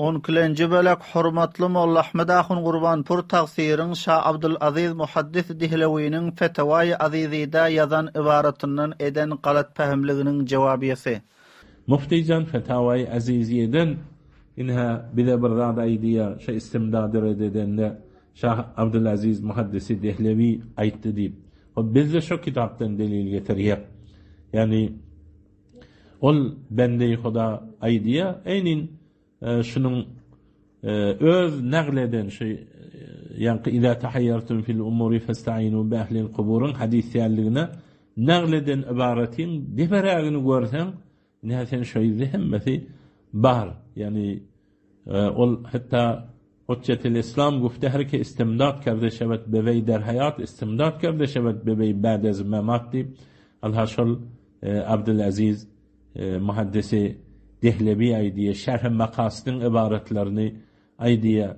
Onkilenji bölek Hormatly Molla Ahmet ahun Gurbanpur tagsyryň Şa Abdylazyz Muhaddis Dihlewiniň Fetewaýy Aziziýde ýazan ybaratyndan eden galat pähimliginiň jewabiýesi. Muftijan Fetawaýy Aziziýeden ynha bize bir zat aýdýar, şo istimdady red edende Şah Abdylaziz Muhaddisi Dehlewi aýtdy diýip. Hop bizde şo kitapdan delil getirýek. Ýagny Ol bendeýi Huda aýdýar, Eýnin şunuň öz nagl eden şu ýaňky Iza tahaýýartum fil umuri festainu bi ehlil kuburyň hadys däldigine nagl eden ybaratyň deperägini görseň, ine sen şo ýerde hemmesi bar. Ýagny Ol hatda Hujjetil Islam gufte her ki istimdat kerde şewed be wey der hayat istimdat kerde şewed be wey ba'd ez memat diýip, ynha şol Abdylaziz muhaddisi Dehlewi aýdýar, Şerh-i Makasydyň ybaratlaryny aýdýar.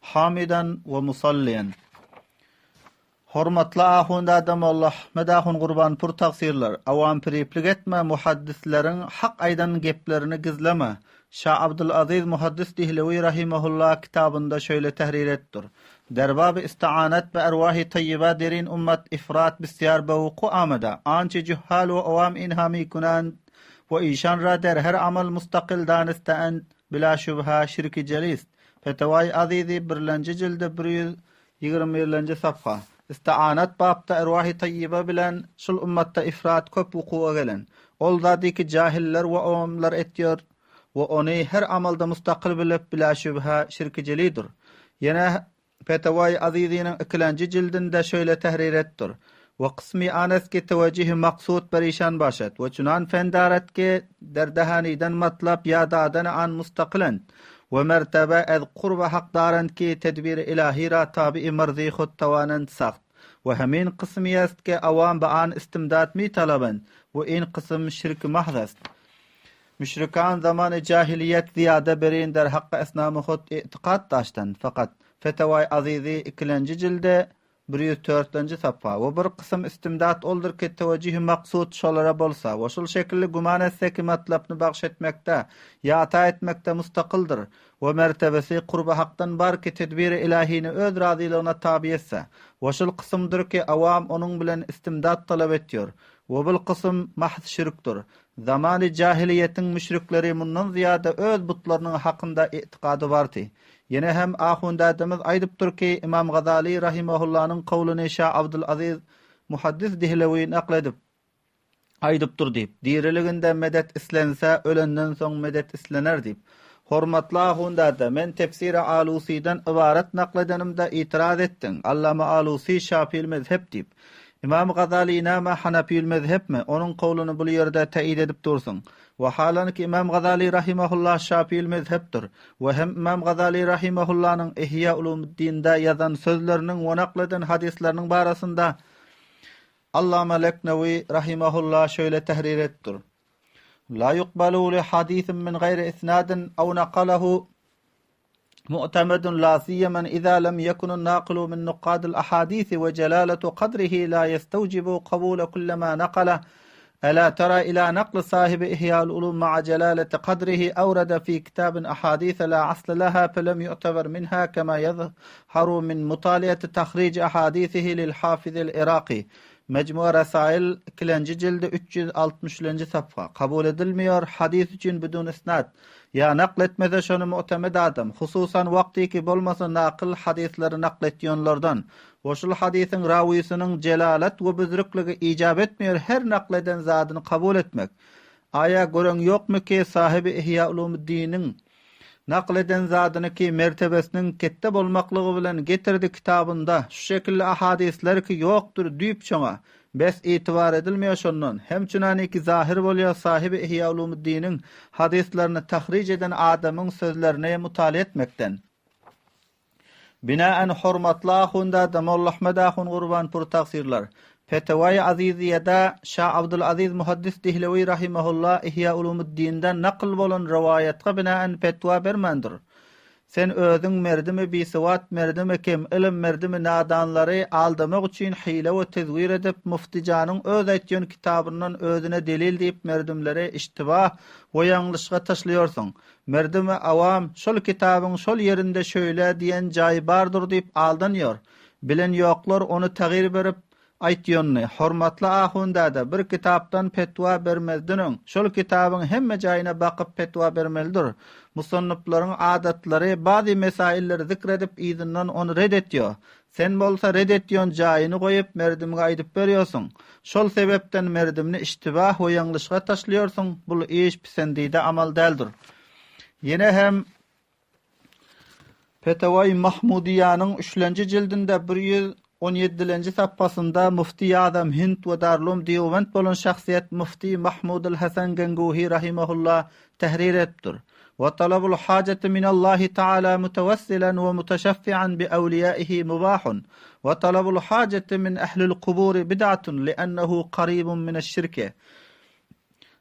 Hamidan we musalliýan. Hormatly ahundada Molla Ahmet ahun Gurbanpur tagsyrlar, awampiriplik etme, muhaddisleriň hak aýdan geplerini gizleme. Şa Abdylazyz Muhaddis Dihlewi rahimahulla kitabynda şöýle tehrir etdir, Der baby isti'anat be erwahi taýýiba derin ummat ifrat bisýar be wuku amada, ançe juhhal we awam inha mikunand we işan ra der her amal mustakil danisteend Bila şübhe şirki jelist. Fetewai Azizi birlenji jildi 121-lenji safha. Isti'anat bapda erwahi taýýiba bilen şul ummatda ifrat köp wukuwa gelen. Ol zady ki jahiller we awamlar etýör we ony her amalda mustakyl bilip bila şübhe şirki jelidir. Ýene Fetawai Azizynyň ikilenji jildinde şeýle tehrir etdir, We kysmy anes ki tewejjihi maksud perişan başat we çunan fen darat ki der dahaniden matlap ýa dadany an mustakylen we mertebe ez kurba hak darand ki tedbiri ilahi ra tabi-i marzi hud tawanand saht we hemin kysmy est ki awam be an istimdat mi talabend we in kysym şirki mahz est. Müşrikan zamany jahiliýet zyýada berin der hakka esnamy hut i'tikat daşdan, fakat, Fetewai Azizi ikilenji jilde 104-lenji safha, we bir kysym istimdat oldur ki tewejjihi maksud şolara bolsa we şul şekilli güman etse ki matlapny bagş etmekde ýa ata etmekde mustakyldyr we mertebesi kurby hakdan bar ki tedbiri ilahini öz razylygyna taby etse we şul kysymdyr ki awam onuň bilen istimdat talap etýor we bul kysym mahz şirkdir Zamany jahiliýetiň müşrikleri mundan zyýada öz butlarynyň hakynda i'tikady bardy. Ýene hem ahundädemiz aýdypdyr ki, Ymam Gazaly rahimahullanyň kowluny Şa Abdylazyz Muhaddis Dihlewi nakl edip, aýdypdyr diýip, Diriliginde medet islense, ölenden soň medet islener diýip. Hormatly ahundäde, men tefsiri Alusydan ybarat nakl edenimde itiraz etdiň, Allama Alusy şafil mezhep diýip. Ymam Gazaly näme Hanafil mezhepmi? Onuň kowluny bul ýerde teýid edip dursuň. Wahalanki Ymam Gazaly rahimehullah Şafil mezhepdir. We hem Ymam Gazaly rahimehullanyň Ihýa Ulumuddinde ýazan sözleriniň we nakl eden hadyslarynyň barasynda Allama Leknewi rahimehullah şeýle tehrir edipdir, La yukbalu li hadisin min gaýri isnadin aw nakalahu مؤتمد لا سيما إذا لم يكن الناقل من نقاد الأحاديث وجلالة قدره لا يستوجب قبول كل ما نقله ألا ترى إلى نقل صاحب إحياء العلوم مع جلالة قدره أورد في كتاب أحاديث لا أصل لها فلم يعتبر منها كما يظهر من مطالعة تخريج أحاديثه للحافظ العراقي Mejmua Rasail, ikilenji jildi, 363-nji safha. Kabul edilmeýär, hadys üçin bidun isnad. Ýa nakl etmese şony mu'temed adam, hususan wagtyky bolmasa nakyl hadyslary nakl etýonlardan. We şul hadysyň rawysynyň jelalat we büzrükligi ijap etmeýär her nakl eden zadyny kabul etmek. Aýa göreň ýokmy ki sahibi Ihýa Ulumuddiniň Nakl eden zadyny ki mertebesiniň ketde bolmaklygy bilen getirdi kitabynda şu şekilli ahadyslar ki ýokdur düýp şoňa bes itibar edilmeýär şondan hem çunani ki zahyr bolýar sahibi Ihýa Ulumuddiniň hadyslaryny tahrij eden adamyň sözlerini mutala etmekden. Binaen hormatly ahundada Molla Ahmet ahun Gurbanpur tagsyrlar. Fetewai Aziziýada Şa Abdylaziz Muhaddis Dihlewi rahimahulla Ihýa Ulumuddinde nakyl bolan rowaýatga binaen fetwa bermändir. Sen özüň merdimi bisowat merdimi kem ylym merdimi nadanlary aldamak üçin hile we tezwir edip Muftijanyň öz aýtýan kitabyndan özüne delil diýip merdimleri iştibah we ýalňyşga taşlaýarsyň. Merdimi awam şol kitabyň şol ýerinde şöýle diýen jaýy bardyr diýip aldanýar. Bilen ýoklar ony tagyr berip Aýtýanyny, hormatly ahun däde, bir kitapdan petwa bermezden öň, şol kitabyň hemme jaýyna bakyp petwa bermelidir. Musannyplaryň adatlary bazy mesailleri zikr edip yzyndan ony red etýo. Sen bolsa red etýon jaýyny goýup merdimge aýdyp berýosyň. Şol sebepden merdimni iştibah we ýalňyşga taşlaýorsyň, bul iş pisendide amal däldir. Ýene hem Fetawai Mahmudyýanyň üçlenji jildinde 117-lenji sapgasynda Mufti Azam Hind we Darulum Deobend bolan şahsyýet Mufti Mahmudul Hasan Ganguhi rahimahulla tehrir edipdir. Wa talabul hajati minallahi taala mutawassilan we mutaşaffian bi awliýaihi mubahun we talabul hajati min ahlil kuburi bid'atun li'annahu qaribun mineş-şirki.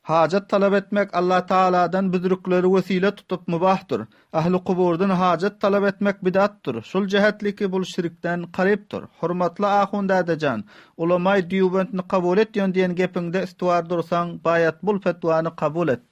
Hajat talap etmek Allatagaladan büzrükleri wesile tutup mubahdyr. Ähli-kuburdan hajat talap etmek bidatdyr. Şul jähetliki bul şirkden karypdyr. Hormatly ahun dädejan, ulamaý Dýubentni kabul etýän diýen gepiňde istiwar dursaň, baýat bul fetwany kabul et.